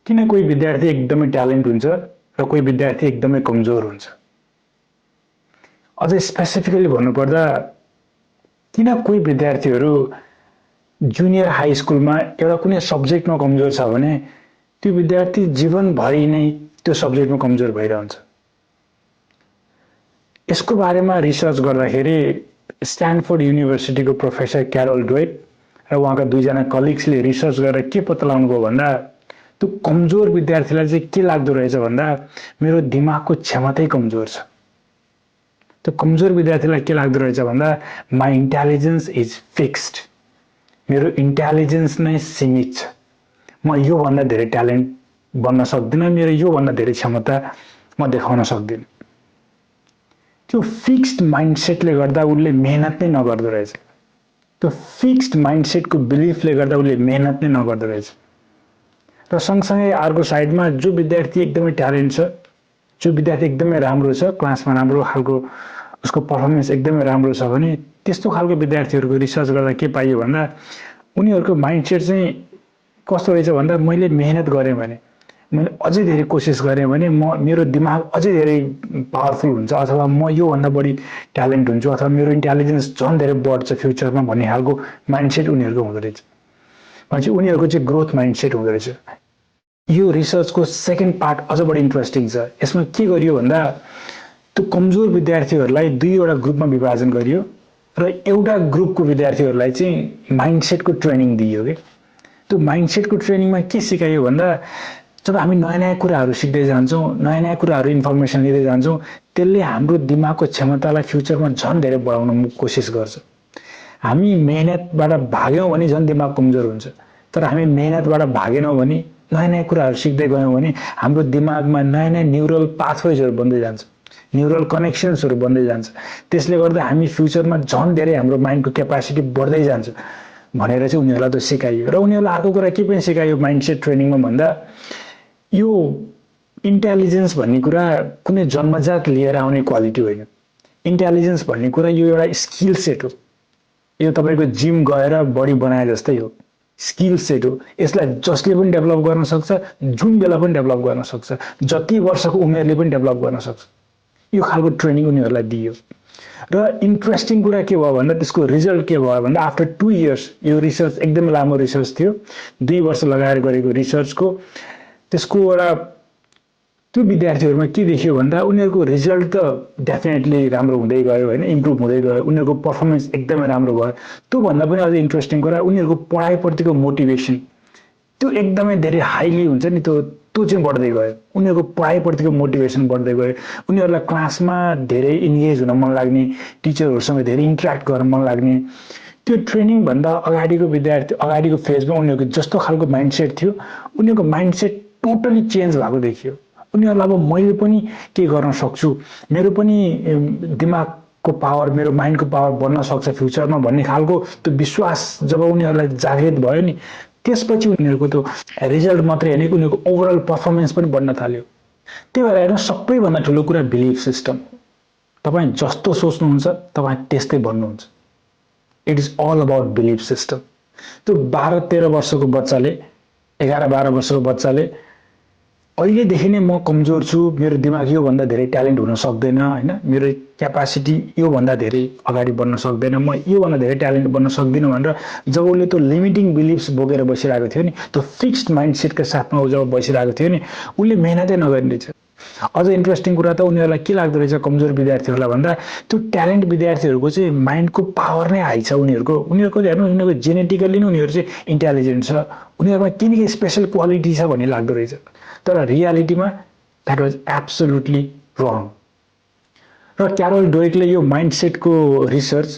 किन कोही विद्यार्थी एकदमै ट्यालेन्ट हुन्छ र कोही विद्यार्थी एकदमै कमजोर हुन्छ। अझै स्पेसिफिकली भन्नुपर्दा किन कोही विद्यार्थीहरू जुनियर हाई स्कुलमा एउटा कुनै सब्जेक्टमा कमजोर छ भने त्यो विद्यार्थी जीवनभरि नै त्यो सब्जेक्टमा कमजोर भइरहन्छ। यसको बारेमा रिसर्च गर्दाखेरि स्ट्यानफोर्ड युनिभर्सिटीको प्रोफेसर क्यारोल ड्वेट र उहाँका दुईजना कलिग्सले रिसर्च गरेर के पत्ता लगाउनुभयो भन्दा त्यो कमजोर विद्यार्थीलाई चाहिँ के लाग्दो रहेछ भन्दा मेरो दिमागको क्षमतै कमजोर छ। त्यो कमजोर विद्यार्थीलाई के लाग्दो रहेछ भन्दा माई इन्टेलिजेन्स इज फिक्स्ड, मेरो इन्टेलिजेन्स नै सीमित छ, म योभन्दा धेरै ट्यालेन्ट बन्न सक्दिनँ, मेरो योभन्दा धेरै क्षमता म देखाउन सक्दिनँ। त्यो फिक्स्ड माइन्डसेटले गर्दा उसले मेहनत नै नगर्दो रहेछ। त्यो फिक्स्ड माइन्डसेटको बिलिफले गर्दा उसले मेहनत नै नगर्दो रहेछ। र सँगसँगै अर्को साइडमा जो विद्यार्थी एकदमै ट्यालेन्ट छ, जो विद्यार्थी एकदमै राम्रो छ, क्लासमा राम्रो खालको उसको पर्फर्मेन्स एकदमै राम्रो छ भने त्यस्तो खालको विद्यार्थीहरूको रिसर्च गर्दा के पाइयो भन्दा उनीहरूको माइन्डसेट चाहिँ कस्तो रहेछ भन्दा मैले मेहनत गरेँ भने, मैले अझै धेरै कोसिस गरेँ भने मेरो दिमाग अझै धेरै पावरफुल हुन्छ अथवा म योभन्दा बढी ट्यालेन्ट हुन्छु अथवा मेरो इन्टेलिजेन्स झन् धेरै बढ्छ फ्युचरमा भन्ने खालको माइन्डसेट उनीहरूको हुँदो रहेछ। भनेपछि उनीहरूको चाहिँ ग्रोथ माइन्डसेट हुँदो रहेछ। यो रिसर्चको सेकेन्ड पार्ट अझ बढी इन्ट्रेस्टिङ छ। यसमा के गरियो भन्दा त्यो कमजोर विद्यार्थीहरूलाई दुईवटा ग्रुपमा विभाजन गरियो र एउटा ग्रुपको विद्यार्थीहरूलाई चाहिँ माइन्डसेटको ट्रेनिङ दिइयो के। त्यो माइन्डसेटको ट्रेनिङमा के सिकाइयो भन्दा जब हामी नयाँ नयाँ कुराहरू सिक्दै जान्छौँ, नयाँ नयाँ कुराहरू इन्फर्मेसन लिँदै जान्छौँ, त्यसले हाम्रो दिमागको क्षमतालाई फ्युचरमा झन् धेरै बढाउन कोसिस गर्छ। हामी मेहनतबाट भाग्यौँ भने झन् दिमाग कमजोर हुन्छ, तर हामी मेहनतबाट भागेनौँ भने नयाँ नयाँ कुराहरू सिक्दै गयौँ भने हाम्रो दिमागमा नयाँ नयाँ न्युरल पाथवेजहरू बन्दै जान्छ, न्युरल कनेक्सन्सहरू बन्दै जान्छ। त्यसले गर्दा हामी फ्युचरमा झन् धेरै हाम्रो माइन्डको क्यापासिटी बढ्दै जान्छ भनेर चाहिँ उनीहरूलाई त सिकाइयो। र उनीहरूलाई अर्को कुरा के पनि सिकाइयो माइन्डसेट ट्रेनिङमा भन्दा यो इन्टेलिजेन्स भन्ने कुरा कुनै जन्मजात लिएर आउने क्वालिटी होइन। इन्टेलिजेन्स भन्ने कुरा यो एउटा स्किल सेट हो। यो तपाईँको जिम गएर बडी बनाए जस्तै हो, स्किल सेट हो। यसलाई जसले पनि डेभलप गर्न सक्छ, जुन बेला पनि डेभलप गर्न सक्छ, जति वर्षको उमेरले पनि डेभलप गर्न सक्छ। यो खालको ट्रेनिङ उनीहरूलाई दियो। र इन्ट्रेस्टिङ कुरा के भयो भन्दा त्यसको रिजल्ट के भयो भन्दा आफ्टर 2 इयर्स, यो रिसर्च एकदमै लामो रिसर्च थियो, 2 वर्ष लगाएर गरेको रिसर्चको त्यसको एउटा त्यो विद्यार्थीहरूमा के देखियो भन्दा उनीहरूको रिजल्ट त डेफिनेटली राम्रो हुँदै गयो होइन, इम्प्रुभ हुँदै गयो, उनीहरूको पर्फर्मेन्स एकदमै राम्रो भयो। त्योभन्दा पनि अझ इन्ट्रेस्टिङ कुरा उनीहरूको पढाइप्रतिको मोटिभेसन त्यो एकदमै धेरै हाइली हुन्छ नि, त्यो चाहिँ बढ्दै गयो। उनीहरूको पढाइप्रतिको मोटिभेसन बढ्दै गयो। उनीहरूलाई क्लासमा धेरै इन्गेज हुन मन लाग्ने, टिचरहरूसँग धेरै इन्टरेक्ट गर्न मन लाग्ने। त्यो ट्रेनिङभन्दा अगाडिको विद्यार्थी अगाडिको फेजमा उनीहरूको जस्तो खालको माइन्डसेट थियो, उनीहरूको माइन्डसेट टोटली चेन्ज भएको देखियो। उनीहरूलाई अब मैले पनि के गर्न सक्छु, मेरो पनि दिमागको पावर, मेरो माइन्डको पावर बढ्न सक्छ फ्युचरमा भन्ने खालको त्यो विश्वास जब उनीहरूलाई जागृत भयो नि, त्यसपछि उनीहरूको त्यो रिजल्ट मात्रै होइन कि उनीहरूको ओभरअल पर्फर्मेन्स पनि बढ्न थाल्यो। त्यही भएर हेर्नु सबैभन्दा ठुलो कुरा बिलिफ सिस्टम। तपाईँ जस्तो सोच्नुहुन्छ तपाईँ त्यस्तै बन्नुहुन्छ। It is all about belief system. त्यो 12-13 वर्षको बच्चाले, 11-12 वर्षको बच्चाले अहिलेदेखि नै म कमजोर छु, मेरो दिमाग योभन्दा धेरै ट्यालेन्ट हुन सक्दैन होइन, मेरो क्यापासिटी योभन्दा धेरै अगाडि बढ्न सक्दैन, म योभन्दा धेरै ट्यालेन्ट बन्न सक्दिनँ भनेर जब उसले त्यो लिमिटिङ बिलिफ्स बोकेर बसिरहेको थियो नि, त्यो फिक्स्ड माइन्डसेटका साथमा ऊ जब बसिरहेको थियो नि, उसले मेहनतै नगर्ने रहेछ। अझ इन्ट्रेस्टिङ कुरा त उनीहरूलाई के लाग्दो रहेछ कमजोर विद्यार्थीहरूलाई भन्दा त्यो ट्यालेन्ट विद्यार्थीहरूको चाहिँ माइन्डको पावर नै हाई छ उनीहरूको हेर्नु उनीहरूको जेनेटिकली नै उनीहरू चाहिँ इन्टेलिजेन्ट छ, उनीहरूमा के न के स्पेसल क्वालिटी छ भन्ने लाग्दो रहेछ। तर रियालिटीमा द्याट वाज एब्सोल्युटली रङ। र क्यारोल ड्वेकले यो माइन्डसेटको रिसर्च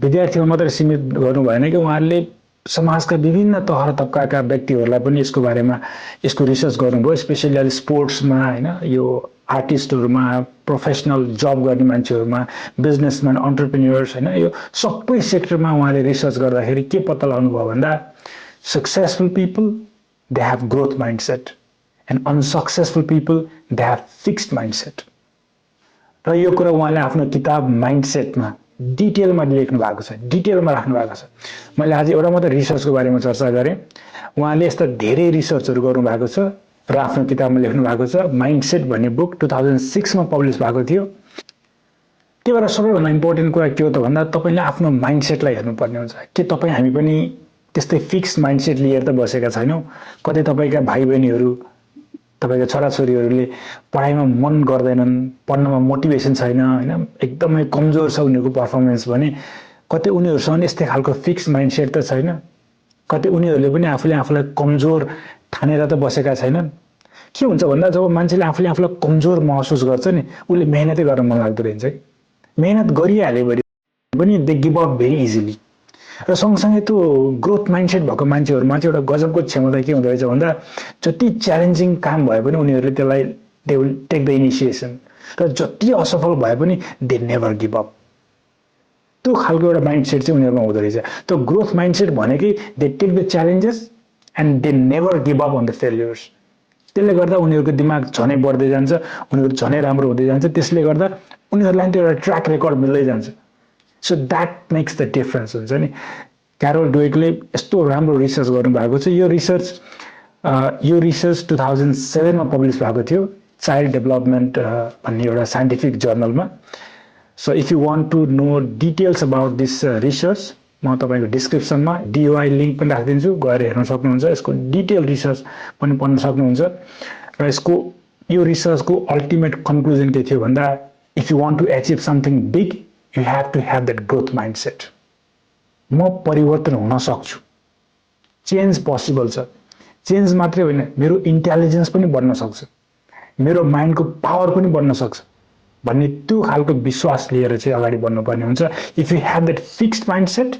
विद्यार्थीमा मात्रै सीमित गर्नु भएन कि उहाँहरूले समाजका विभिन्न तह र तबकाका व्यक्तिहरूलाई पनि यसको बारेमा यसको रिसर्च गर्नुभयो, स्पेसली अहिले स्पोर्ट्समा होइन, यो आर्टिस्टहरूमा, प्रोफेसनल जब गर्ने मान्छेहरूमा, बिजनेसम्यान, अन्टरप्रेन्योर्स होइन, यो सबै सेक्टरमा उहाँले रिसर्च गर्दाखेरि के पत्ता लगाउनु भयो भन्दा successful people they have growth mindset and unsuccessful people they have fixed mindset. र यो कुरा उहाँले आफ्नो किताब माइन्डसेटमा डिटेलमा लेख्नु भएको छ, डिटेलमा राख्नु भएको छ। मैले आज एउटा मात्र रिसर्चको बारेमा चर्चा गरेँ। उहाँले यस्ता धेरै रिसर्चहरू गर्नु भएको छ र आफ्नो किताबमा लेख्नु भएको छ। माइन्डसेट भन्ने बुक 2006 मा पब्लिस भएको थियो। त्यही भएर सबैभन्दा इम्पोर्टेन्ट कुरा के हो त भन्दा तपाईँले आफ्नो माइन्डसेटलाई हेर्नुपर्ने हुन्छ। के तपाईँ हामी पनि त्यस्तै फिक्स माइन्डसेट लिएर त बसेका छैनौँ? कतै तपाईँका भाइ बहिनीहरू, तपाईँका छोराछोरीहरूले पढाइमा मन गर्दैनन्, पढ्नमा मोटिभेसन छैन, होइन, एकदमै कमजोर छ उनीहरूको पर्फर्मेन्स भने कतै उनीहरूसँग यस्तै खालको फिक्स माइन्डसेट त छैन? कतै उनीहरूले पनि आफूले आफूलाई कमजोर ठानेर त बसेका छैनन्? के हुन्छ भन्दा जब मान्छेले आफूले आफूलाई कमजोर महसुस गर्छ नि, उसले मेहनतै गर्न मन लाग्दो रहेछ। मेहनत गरिहाल्यो भने पनि they give up very easily. र सँगसँगै त्यो ग्रोथ माइन्डसेट भएको मान्छेहरूमा चाहिँ एउटा गजबको क्षमता के हुँदो रहेछ भन्दा जति च्यालेन्जिङ काम भए पनि उनीहरूले त्यसलाई they will take the initiation, र जति असफल भए पनि दे नेभर गिभ अप। त्यो खालको एउटा माइन्डसेट चाहिँ उनीहरूमा हुँदो रहेछ। त्यो ग्रोथ माइन्डसेट भनेकै they take the challenges and they never give up on the failures. त्यसले गर्दा उनीहरूको दिमाग झनै बढ्दै जान्छ, उनीहरू झनै राम्रो हुँदै जान्छ। त्यसले गर्दा उनीहरूलाई त्यो एउटा ट्र्याक रेकर्ड मिल्दै जान्छ। So that makes the difference हुन्छ नि। क्यारोल डुवेकले यस्तो राम्रो रिसर्च गर्नुभएको छ। यो रिसर्च 2007 मा पब्लिस भएको थियो चाइल्ड डेभलपमेन्ट भन्ने एउटा साइन्टिफिक जर्नलमा। So if you want to know details about this research, म तपाईँको डिस्क्रिप्सनमा DOI लिङ्क पनि राखिदिन्छु, गएर हेर्न सक्नुहुन्छ। यसको डिटेल रिसर्च पनि पढ्न सक्नुहुन्छ। र यो रिसर्चको अल्टिमेट कन्क्लुजन के थियो भन्दा if you want to achieve something big you have to have that growth mindset. म परिवर्तन हुन सक्छु, चेन्ज पोसिबल छ। चेन्ज मात्रै होइन, मेरो इन्टेलिजेन्स पनि बढ्न सक्छ, मेरो माइन्डको पावर पनि बढ्न सक्छ भन्ने त्यो खालको विश्वास लिएर चाहिँ अगाडि बढ्नुपर्ने हुन्छ। If you have that fixed mindset,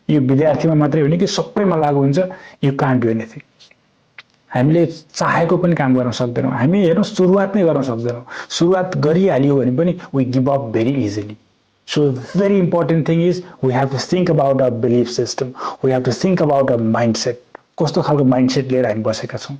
यो विद्यार्थीमा मात्रै होइन कि सबैमा लागु हुन्छ, यु कान्ट डु एनिथिङ। हामीले चाहेको पनि काम गर्न सक्दैनौँ। हामी हेर्नु सुरुवात नै गर्न सक्दैनौँ। सुरुवात गरिहाल्यो भने पनि we give up very easily. So very important thing is we have to think about our belief system. We have to think about our mindset. कस्तो खालको माइन्डसेट लिएर हामी बसेका छौँ।